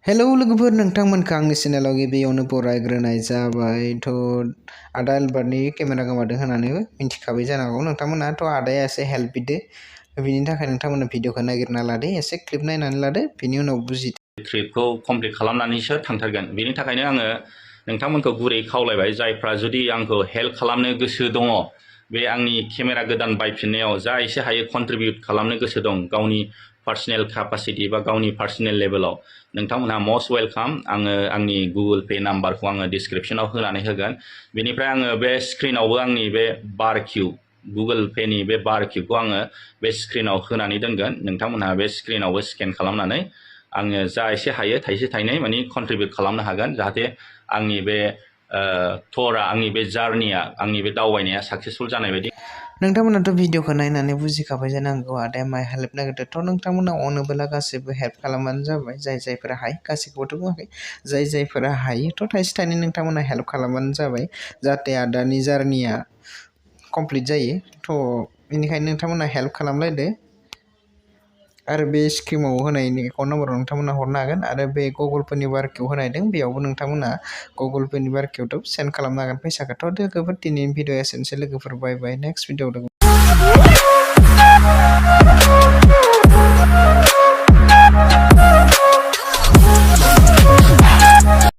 hello लोगोफोर नोंथांमोनखौ आंनि चेनेलाव गिबियावनो बरायग्रोनाय जाबाय आदा एलबार्टनि केमेरा गोमादों होननानै मिन्थिखाबाय जानांगौ नोंथांमोनाथ' आदाया एसे हेल्प बिदो बिनि थाखाय नोंथांमोना भिडिअखौ नागिरना लादो एसे क्लिप नायनानै लादो बिनि उनाव बुजिदो ट्रिपखौ कमप्लिट खालामनानैसो थांथारगोन बेनि थाखायनो आङो नोंथांमोनखौ गुरै खावलायबाय जायफ्रा जुदि आंखौ हेल्प खालामनो गोसो दङ बे आंनि केमेरा गोदान बायफिननायाव जा एसे हायो कन्ट्रिबिउट खालामनो गोसो दं गावनि पार्सनेल केपासिटी बा गावनि पार्सनेल लेभेलाव नोंथांमोनहा मस्ट वेलकाम आङो आंनि गुगल पे नाम्बारखौ आङो डिसक्रिप्शनाव होनानै होगोन बेनिफ्राय आङो बे स्क्रिनावबो आंनि बे बार किउ गुगल पेनि बे बार किउखौ आङो बे स्क्रिनाव होनानै दोनगोन नोंथांमोनहा बे स्क्रिनावबो स्केन खालामनानै आङो जा एसे हायो थाइसे थाइनै माने कन्ट्रिबिउट खालामनो हागोन जाहाथे आंनि बे टुरआ आंनि बे जार्निया आंनि बे दावबायनाया साक्सेसफुल जानाय बायदि नोंथांमोनाथ' भिडिअखौ नायनानै बुजिखाबाय जानांगौ आदाया माय हेल्प नागिरदोंथ' नोंथांमोना अनोबोला गासैबो हेल्प खालामबानो जाबाय जायफोरा हायो गासैखौबोथ' बुङाखै जायफोरा हायोथ' थाइसे थाइनै नोंथांमोना हेल्प खालामबानो जाबाय जाहाथे आदानि जार्निया कमप्लिट जायो थ' बेनिखायनो नोंथांमोना हेल्प खालामलायदो आरो बे स्क्रिमाव होनायनि एकाउन्ट नाम्बाराव नोंथांमोना हरनो हागोन आरो बे गुगल पेनि बारकिउ होनायदों बेयावबो नोंथांमोना गुगल पेनि बारकिउथ' सेन्ड खालामनो हागोन फैसाखौथ' लोगोफोर दिनैनि भिडिअ एसेनोसै लोगोफोर बाय बाय नेक्स्ट भिडिअ